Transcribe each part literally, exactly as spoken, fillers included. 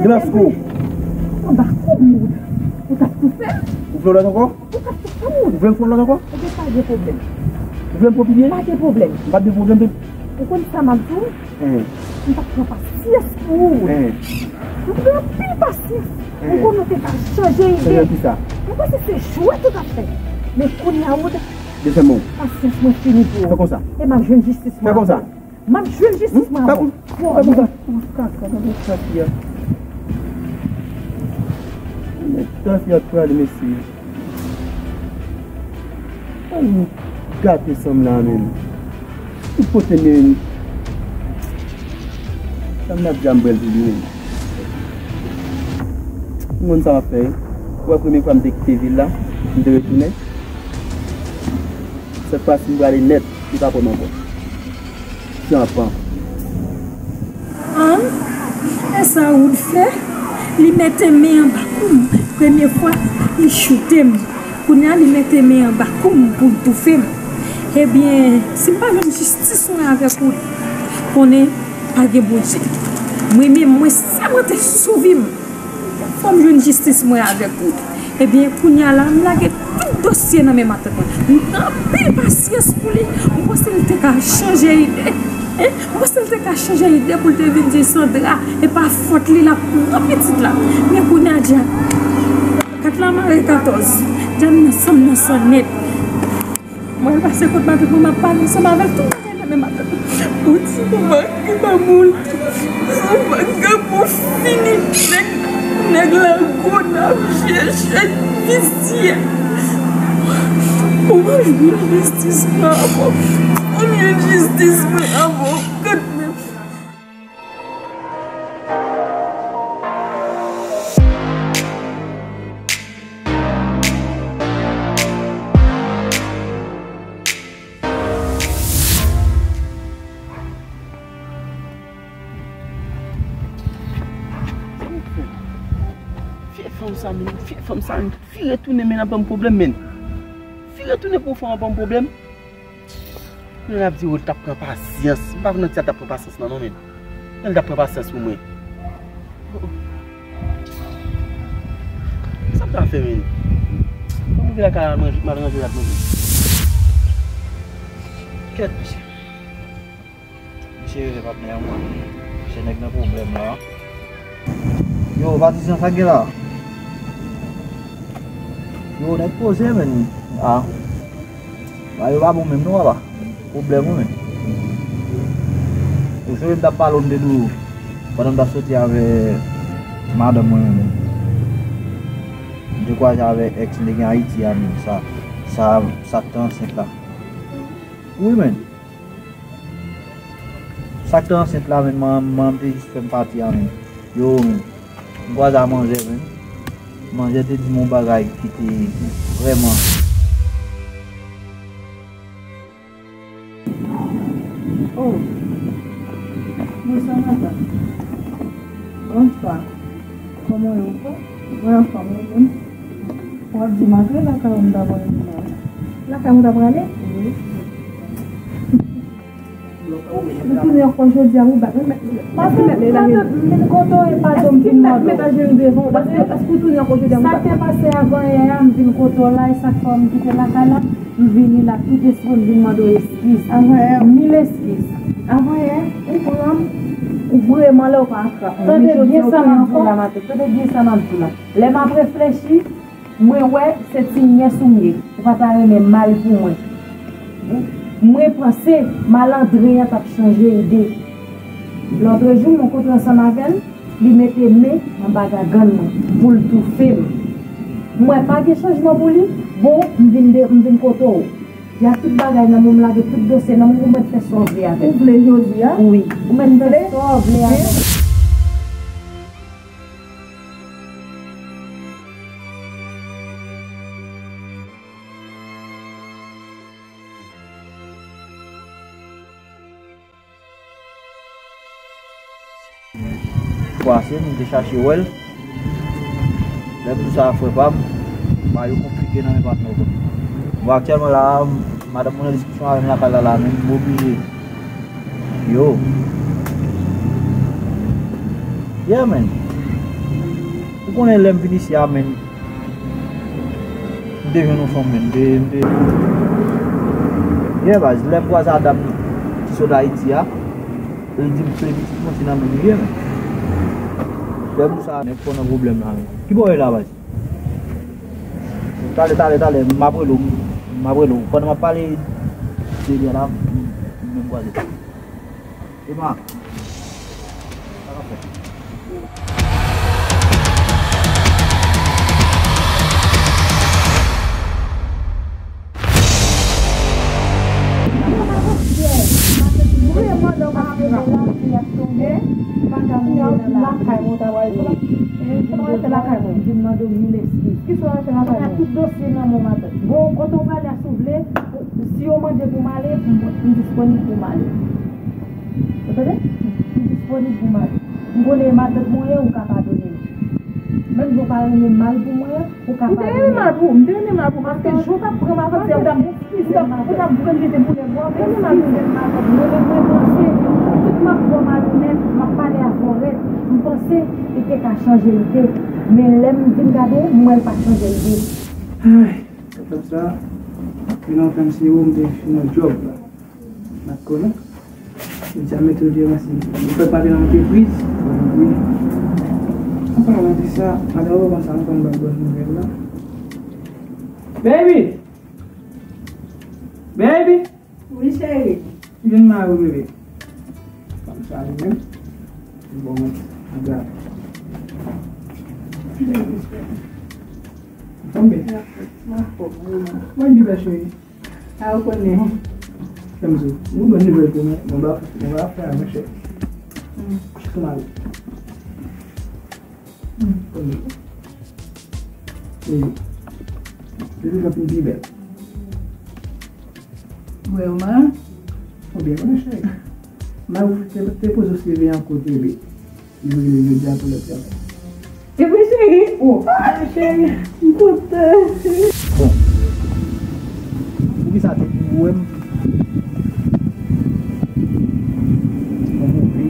Let's go. Anba kou m ou t ap toufe m. Ou vle lòt ankò? Ou t ap toufe m. Ou vle m fè lòt ankò? Ebyen, pa gen pwoblèm. Ou vle m pwopilye? Pa gen pwoblèm. M pa t gen pwoblèm, baby. Ou konn sa m ap di w? M t ap pran pasyans pou ou. M pran anpil pasyans. M konnen w te ka chanje ide. Chanje kisa? M panse se jwèt ou t ap fè. Men kounye a, ou te... Desann men w. Pasyans mwen fini pou ou. Fè konsa. E m ap jwenn jistis mwen. Fè konsa. M ap jwenn jistis mwen avè w. Fè konsa. Kaka nan men tati a. Men tati a prale, mesye. Ann gate sanm la menm. Tout kote menm. Sanm la dja m pral vini menm. M konn sa m ap fè wi. Ou wè premye fwa m te kite vil la, m te retounen. Sèt fwa si m prale nèt, li pa kwè m ankò. Tchanpan. An, e sa Wood fè? Li mete men anba kou m. Premye fwa, li choute m. Kounye a, li mete men anba kou m pou l toufe m. Ebyen, si m pa jwenn jistis mwen avèk Wood, konnen pa gen Bondye. Mwen menm, mwen sèmante sou vi m. Fò m jwenn jistis mwen avèk Wood. Ebyen, kounye a la, m lage tout dosye nan men matant mwen. M gen anpil pasyans pou li. M panse l te ka chanje ide. Hein? M panse l te ka chanje ide pou l te vin di Sandra, e pa fòt li, l ap pran pitit la. Men kounye a, dja kat la mare katòz. Dja m nan san, m nan san nèt. Mwen pase kot matant mwen, m ap pale ansanm avè l tou, mwen rele men matant mwen. Ou di yon vagabon, yon vagabon fini, nèg, nèg lagonab, chèchèt, visye. Ou pa jwenn jistis mwen avè w. Ou jwenn jistis mwen avè w. Gad men. Vye fanm sa, men, vye fanm sa, men, vire tounen, men, ap ban m pwoblèm, men. Vire tounen pou yon fanm ap ban m pwoblèm. Kounye a l ap di, oh, l t ap pran pasyans. M pa vin nan ti a l t ap pran pasyans nan non, men. Lè l t ap pran pasyans pou mwen. Sa m ta fè, men? Ban m rive lakay la, manje, m al ranje, l ap manje. Kèt, mesye. Mesye rele patnè an mwen. Mesye nèg nan pwoblèm la. Yo, Patizan, sa k gen la? Yo, nèg poze, men. Ah. Bagay yo pa bon menm non, papa. Pwoblèm wi, men. Ou sonje m t ap pale w, m te di w, pandan m t ap soti avè madanm mwen, men. M te kwaze avè ex nèg Ayiti a, men. Sa, sa, sa k te ansent la. Wi, men. Sa k te ansent la, men, manman m te jis fè m pati a, men. Yo, men. M kwaze a manzè, men. Manzè te di m yon bagay ki te vrèman. Oh. Bonswa, madanm. Bonswa. Kòman w ye, ou fè? Mwen anfòm, ou menm? W ap di m antre lakay ou, m ta prale. Lakay ou ta prale? Wi. Ou tounen ankò jodi a, ou bat. Paske m vin kote w e pa di w m vin mande w. Èske ou tounen ankò jodi a, ou bat? Sa k te pase avanyè a, m vin kote w la, e sa k fè w m kite lakay la, m vini la, tout espri m vin mande w eskiz. Avanyè. Mil eskiz. Avanyè, ou pran m, ou vreman lè ou pa atrap mwen. Tande byen sa m ap di w la, maten. Tande byen sa m ap di w la. Lè m ap reflechi, mwen wè se ti nyès ou m ye. Ou pa ta renmen mal pou mwen. Mwen panse malandren an t ap chanje ide. Lòtrejou, m rankontre ansanm avè l, li mete men anba gagann mwen pou l toufe m. M wè pa gen chanjman pou li, bon, m vin de, m vin kote w. Ya tout bagay nan men w, m lage tout dosye nan men w, ou mèt fè sa w vle avè m. Ou vle jodi a? Wi. Ou mèt fè sa w vle avè m. Pase, m te chache wè l. Lè m di sa a, frè pa m, bagay yo konplike nan men patnè w. Bon, aktyèlman la a, madanm mwen nan diskisyon avè m lakay la, la, men m oblije. Yo. Yeah, man. Ou konnen lè m vin isi a, menn, m te jwenn yon fanm, menn. M te, m te, yeah, baz, lè m kwaze a dam ki sot Ayiti a, li di m se pitit mwen, se nan men nou ye, menn. Lè m sa, nèg fò nan pwoblèm la, menn. Ki bò w ye la, baz? Talè, talè, talè, m ap rele w, m ap rele w. Pandan m ap pale de li a la, m, m, m kwaze. Ema, sa k ap fèt? Lakay mwen, ta wè. Vin mande w mil eskiz. Kisa w al fè lakay mwen? Tout dosye nan men w, matant. Bon, kote w prale a, si w vle, si yo mande pou m ale, m, m disponib pou m ale. Ou tande? M disponib pou m ale. M konnen e matant mwen ye, ou ka padone m. Menm si w pa renmen mal pou mwen, ou ka padone m. M te renmen mal pou ou, m te renmen mal pou ou, paske jou w t ap pran m avanti a, ou t ap, ou t ap, ou t ap vin rete pou nèg ou a, ou t ap eskize m, matant. Mwen menm, mwen panse, tout m ap fè w malonèt, m ap pale avè w rèd, m panse li te ka chanje lide. Men lè m vin gade, m wè l pa chanje lide. Ay, tap tap sa, vin anfè m se ou, m te fin nan djòb la. N ap konnen. Li di a mete w devan si li fè pale nan antrepriz. Wi. An palan de sa, madan Roman sa, nou konn bay bòn nouvèl la. Baby! Baby! Wi, cheri. Vin mari w, bebe. Fanm sa li menm. Bon, mwen, mwen gade. Fanm byen. Mwen byen, cheri. A, ou konnen. Fè m di w, yon bòn nouvèl pou mwen, mwen ba, mwen ba fè a, monchè. Kouche sou mari. Konnen. E, li vin pi bèl. Vrèman? Ou byen konnen, cheri. Mari w te, te poze w seve an kote, bebe. Li rele jodi a pou lè travay. E vre, cheri? O, a, cheri, m kontan. Bon. Poukisa depi w wè m, mwen move,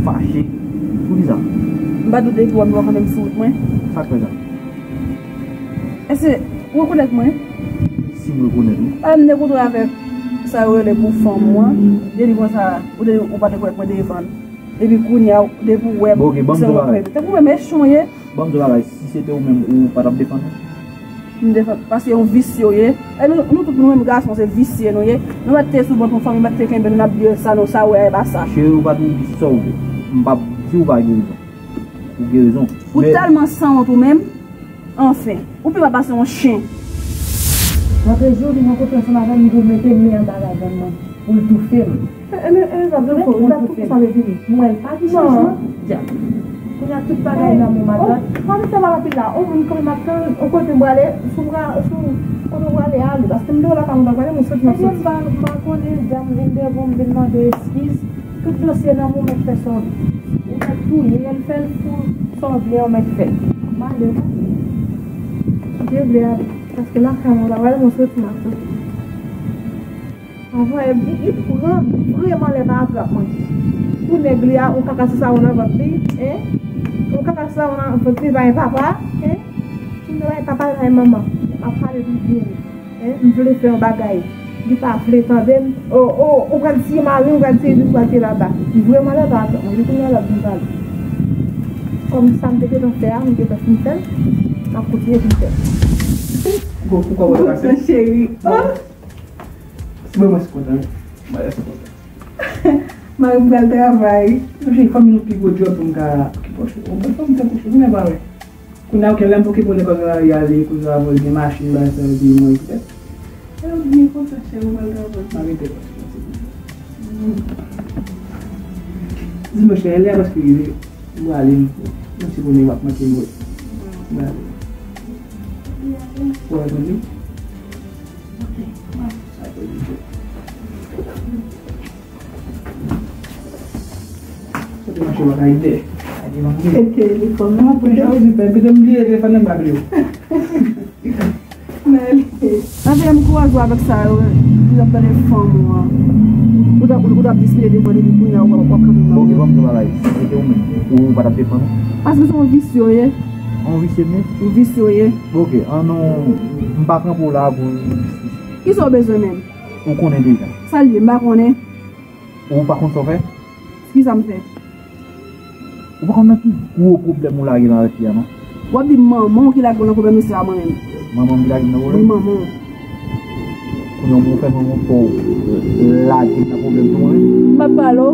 fache? Poukisa? M pa t doute depi w wè m, w ap kanpe m sou wout mwen. Sa k fè sa? Èske ou rekonèt mwen? Si m rekonèt ou. Pale m de kontwòl avèk sa yo rele pou fanm ou an. Depi konsa, ou te, ou pa te kwè mwen defann. Epi kounye a, depi w wè m, se yon bagay. Tankou mwen mechan w ye. Ban m di w bagay, si se te ou menm, ou pa t ap defann ou? M defann, paske yon visye w ye. E nou, nou tout nou menm gason, se visye nou ye. Nou mèt te sou bòt yon fanm, nou mèt te kenbe, nou n ap di sa, nou sa, w wè, e pa sa. Cheri, ou pa t di sa w vle. M p ap di w pa gen rezon. Ou gen rezon. Ou tèlman sanwont ou menm. Anfen, ou pi mal pase yon chen. Mwen te jodi nan konferans madanm pou mete men an bagay bann mwen, pou l toufe m. E, e, e, e, sa vle pou l toufe m. Mwen pa gen chanjman. Dyab. Kounye a tout bagay nan men matant. Mwen se mal anpil la. On moun kanpe m ap tann, on kote m prale, sou bra, sou, kote m prale a, li. Paske m te wè lakay mwen pa prale, mwen soti nan soti. Ebyen, m pa, m pa konnen, dam vin devan m, vin mande eskiz. Tout dosye nan men w, mèt fè sa w vle. Ou mèt touye l, fè l fou sa w vle, ou mèt fè l. M ale non. Kite vle ale. Paske lakay mwen pa pral, mwen soti, m ap soti. Anvan, li, li pran vreman lè pa atrap mwen. Pou nèg li a, yon kaka sisawon nan vant li, en? Yon kaka sisawon nan vant li, pa gen papa, en? Ki mwen pa pale nan manman. M ap pale pou byen. En, m vle fè yon bagay. Li pa vle tande m. O, o, ou pral tiye mari, ou pral tiye li, ou pral tiye laba. Li vreman laba ak mwen. Depi kounye a l ap vin pale. Kòm sa m te gentan fè a, m gentan fin fè l, m ap kontinye fin fè l. Bon, poukò w pa pase? Kontan, cheri. Oh! Si mwen, mwen si kontan, wi. Mwen si kontan. Mari m pral travay. Mwen cheri, fanmi nou pi gwo djòb pou m ka okipe w, cheri. Yon bèl fanm tankou w, cheri, mwen pa wè. Kounye a, ok, lè m okipe w lekòl, travay, ale, kounye a, bon, gen machin, bagay sa, epi mwen, petèt. E, ou byen kontan, cheri, ou pral travay. M a rete, paske, paske. Di m, cheri, lè a paske rive, m prale, m, m ti konnen w ap manke m, wi. M prale. Ou wè, tande? Ok, bye. Kote mache w ak Ayde? Ayde mande. E telefòn nan, pou jan ou di, pè, pete m bliye telefòn nan, m pa bliye w. Mwen ale. Anfen, m kouraje avèk sa yo, li ap gade fanm ou an. Ou t ap, ou t ap diskite devan li, epi kounye a w ap, w ap kanpe nan... Ok, ban m di w bagay. Si se te ou menm, ou pa t ap defann ou? Paske se yon visye w ye. Yon visye m ye? Yon visye w ye. Ok, an non, m pa kanpe w la pou... Kisa w bezwen menm? Ou konnen deja. Sa l ye, m pa konnen. Ou pa konn sa w fè? Kisa m fè? Ou pa konn nan ki gwo pwoblèm ou lage nan lavi a, non? W ap di manman w ki lage w nan pwoblèm, mesye a mwen menm. Manman m ki lage m nan pwoblèm? Wi, manman w. Kounye a, ou fè manman w fè w lage m nan pwoblèm tou, mwen menm? M p ap pale w.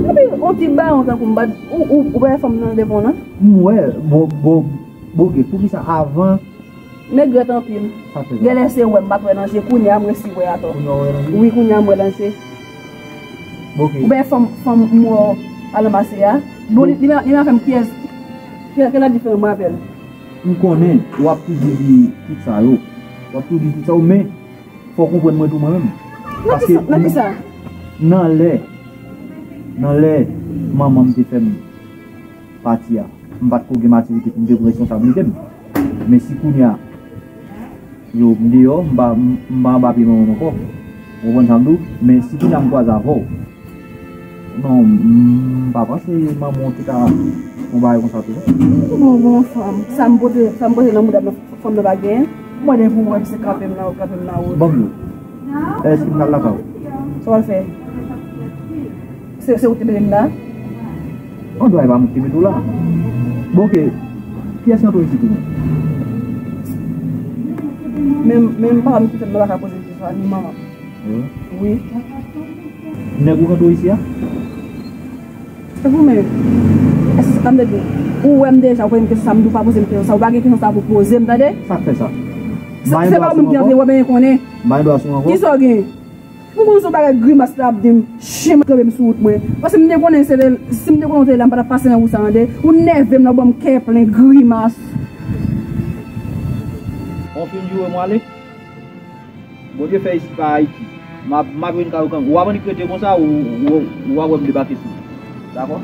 Epi, yon ti bayon tankou m pa t, ou, ou, ou pa wè fanm nan devan w, non? M wè, bon, bon, bon, ok, poukisa avan Nèg rèt anpil. Sa fè sa. Genlè se wè m pa t wè nan je, kounye a m resi wè atò. Kounye a w wè nan je? Wi, kounye a m wè nan je. Bon, ok. Ou wè fanm, fanm m wè w al anmase a? Bon, li, li, li pa fè m kiyès. Ke, ke la diferan, m rapèl. M konnen w ap toujou di tout sa yo. W ap toujou di tout sa yo, men fò w konprann mwen tou mwen menm. Nan kisa? Nan lè, nan lè manman m te fè m pati a, m pa t ko gen matirite pou m te pran responsablite m. Men si kounye a, yo, m deyò, m pa, m, m pa anba pye manman m ankò. Ou konprann sa m di w? Men si kounye a m kwaze avè w, non, m pa panse manman w te ka fè yon bagay konsa tou, non. Bon, bon, fanm, sa m pote, sa m pote nan mouda m nan, fanm nan pa genyen. Mwen, depi w wè m se kanpe m nan, kanpe m nan wout. Ban m di w. Èske m pral lakay ou? Sa w al fè? Se, se ou ki te mete m la? An dwa e pa mwen ki te mete w la. Bon, ok. Kiyès ki antre isit ou menm? Men, men papa m ki fè m nan pa ka poze m kesyon sa, ni manman m. Wi. Wi. Nèg ou k antre isit a? Se pou mwen. Èske sa m te di? Ou wè m deja, ou poze m kesyon sa, m di w pa poze m kesyon sa, ou pa gen kesyon sa pou poze m, tande? Sa k fè sa? Se, se pa ou menm ki antre, w ap byen konnen. M pa gen dwa sou ankò. Kisa w gen? M konn se yon bagay grimas la ap di m, chen mwen kanpe m sou wout mwen. Paske m te konnen se lè, si m te konnen w te la, m pa t ap pase nan wout sa, tande. Ou nève m la, ou ban m kè plen grimas. Bon, fin joure mwen ale. Bondye fè isi pa Ayiti. M ap, m ap jwenn kay ou kanmenm. Ou ap annik rete konsa, ou, ou, ou ap wè m debake sou ou. Dakò?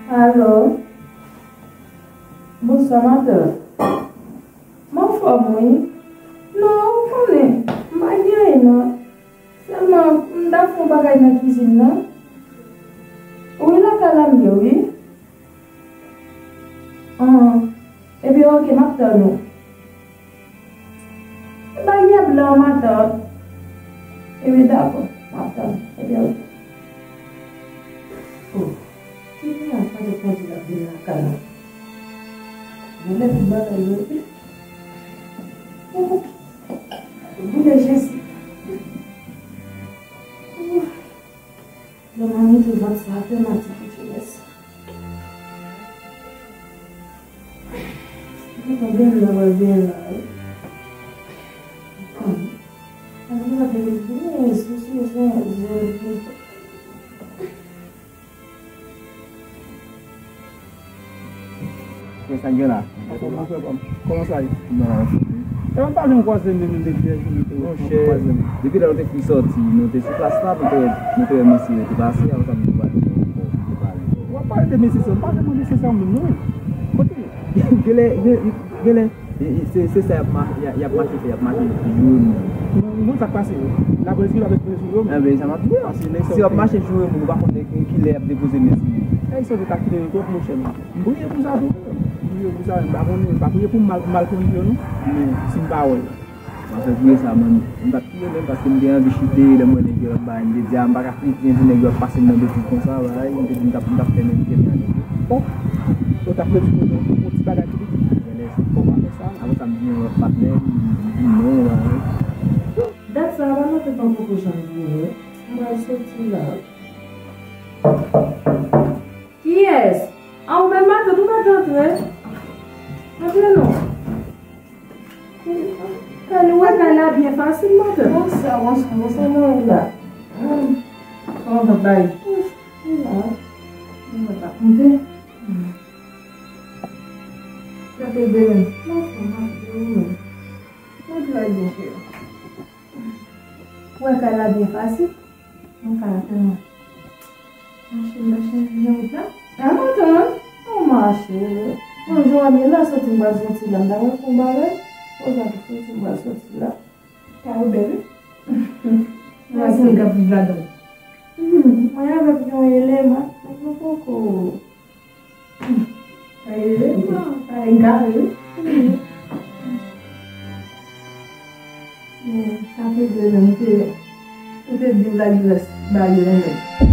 Alo. Bonswa, matant. M anfòm, wi. Non, ou konnen, m pa gen anyen, non. Sèlman, m ta fè yon bagay nan kizin nan. Wi, lakay la m ye, wi. An, ebyen, ok, m ap tann ou. Baryè blan, matant. Ebyen, dakò, m ap tann ou. Ebyen, ok. Oh, ki bagay sa te kondi l ap vin lakay la? Genlè tout bagay yo, wi. Oh, boule Jezi. Oh. Lè m ap moute vant sa, tèlman difisil, mèsi. Mwen pa byen la, mwen byen la, wi. Mwen pa byen, Jezi, Jezi. Kòman sa ye? Bon, anfòm wi. E pa pale m kwaze men, men depi lè jounen te... Monchè, depi lè nou te fin sòti, nou te sou plas la, nou te wè, nou te wè mesye yo te pase, apre sa nou te pale ankò, nou te pale ankò. W ap pale de mesye sa, m pa vle mesye sa menm non. Kote? Genlè, gen, genlè, e, e, se, se sa y ap ma-, y a-, y ap mache fè, y ap mache joure moun. Moun, moun sa k pase yo. Lapolis ki pa met pwesyon sou yo. Enben, sa m ap di a. Si y ap mache joure moun, ou pa konn ki lè y ap depoze men sou yo. Nèg sa yo te takinen nou twòp, monchè. M priye pou sa tou. M priye pou sa, men m pa konnen, m pa priye pou m mal, mal konn yo non. Men si m pa wè l. M ap fè priye sa, man. M t ap priye menm paske m te anvi chite, lè m wè nèg yo ap bay, m te di, a, m pa ka priye pou nèg yo ap pase m nan betiz konsa, bay. M te di m t ap, m t ap fè menm kè m ale. Bon, ou t ap redi pou yon, yon ti bagay tou piti. Genlè se fò pa fè sa. Apre sa, m di yon lòt patnè, m di non, bay. Dat sa a, pa nan tèt mwen poko janm vini. M pral soti la. Kiyès? A, ou menm matant, ou mèt antre. Antre non. Byen fasil, madanm. Bon, sa, bon, sa, bon, sa, mwen la. Hmm. Kòman va bay? Ouf, mwen la. Mwen pa konte. Hmm. Sa te de menm. Mwen fè, mwen fè, mwen. Mwen travay byen, cheri. Ou wè kay la byen fasil? Mwen kay la tèlman. Machin, machin, vin wout la. A, madanm. Ou mache. Bon, jan w ap ye la, soti m pral soti la. M ta pral fè yon bagay. Poze w soti m pral soti la. Kay ou bèl, wi. Mwen se moun k ap viv ladan l. Hmm, mwen avèk yon eleman, nou poko. Hmm. Kay eleman, kay gare, wi. Hmm. Men, sa te vle menm, ou te, ou te di w la gras ba yo menm.